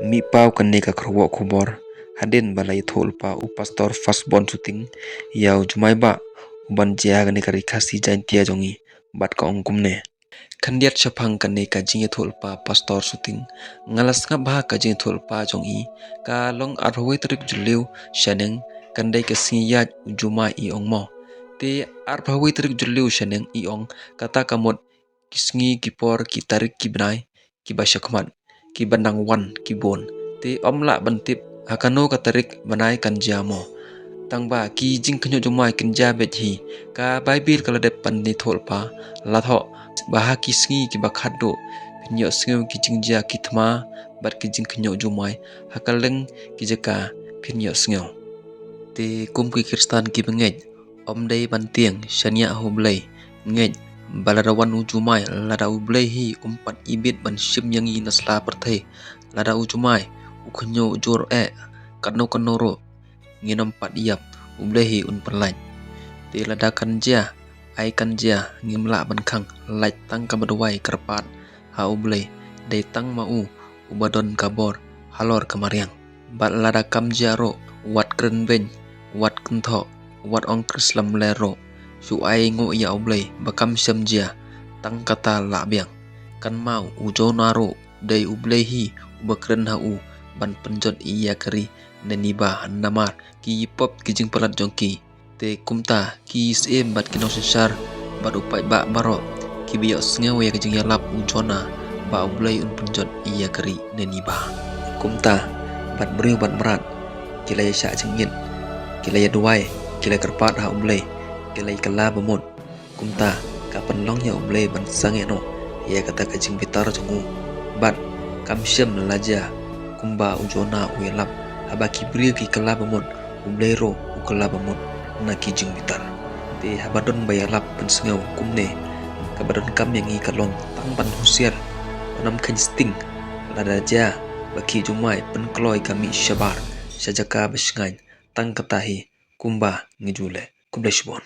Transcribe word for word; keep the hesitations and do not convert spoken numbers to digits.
Mih paw kane ka kyrwoh khubor hadien ba la ïathuh lypa u Pastor Firstborn Suting ïa u Jumai Bah u ban jia ha kane ka Ri Khasi Jaintia jong ngi bad ka ong kumne. Khyndiat shaphang kane ka jingïathuh lypa Pastor Suting, nga la sngap bha ka jingïathuh lypa jong i. Ka long arphew wei tarik July shaneng, kan dei ka sngi ïaid u Jumai i ong mo. Te arphew wei tarik July shaneng i ong, kata ka mut ki sngi ki por ki tarik ki bnai kiba shakhmat kiba nang wan ki bun. Te ym lah ban tip ha kano ka tarik bnai kan jia mo. Tang ba ki jingkhynñiuh Jumai kin jia beit hi. Ka Baibl ka la dep ban ïathuh lypa, la thoh ba ha ki sngi kiba khatduh phin ïohsngew ki jingjia ki thma bad ki jingkhynñiuh Jumai, ha kylleng ki jaka phin ïohsngew. Te kum ki Khristan kiba ngeit, ym dei ban tieng shaniah ha U Blei. Ngeit ba lada wan u Jumai, lada U Blei hi um pat ibit ban shim ïa ngi na sla pyrthei, lada u Jumai u khynñiuh jur eh, kano kano ruh, ngin ym pat ïap, U Blei hi un pynlait. Te lada kan jia, ai kan jia, ngim lah ban khang, lait tang kaba duwai kyrpad ha U Blei, dei tang ma u uba don ka bor halor ka mariang. Bad lada kam jia ruh, wat kren beiñ, wat kynthoh, wat ong Khrislam ler ruh, shu ai nguh ïa U Blei ba kam shym jia, tang kata lah biang. Kan mau u Jonah ruh, dei U Blei hi uba kren ha u ban pynjot ïa ka ri Niniba namar ki pop ki jingpalat jong ki. Te kumta ki syiem bad ki nongsynshar bad u paidbah baroh kiba ïohsngew ïa ka jingïalap u Jonah ba U Blei un pynjot ïa ka ri Niniba. Kumta bad briew bad mrad ki la ïashah jingngeit, ki la ïaduwai, ki la kyrpad ha U Blei, ki la ïakylla bamut. Kumta ka pynlong ïa U Blei ban sangeh noh ïa kata ka jingbitar jong u. Bad kam shym la jia kumba u Jonah u ïalap. Haba ki briew ki kylla bamut, U Blei ruh u kylla bamut na ki jingbitar. Te haba don ba ïalap pynsngew kumne, kaba donkam ïa ngi ka long tang ban husiar, ban ym kheiñ sting. Lada jia ba ki Jumai pynkloi ka mih shabar sha jaka ba shngaiñ, tang kata hi kumba ngi ju leh. Khublei shibun.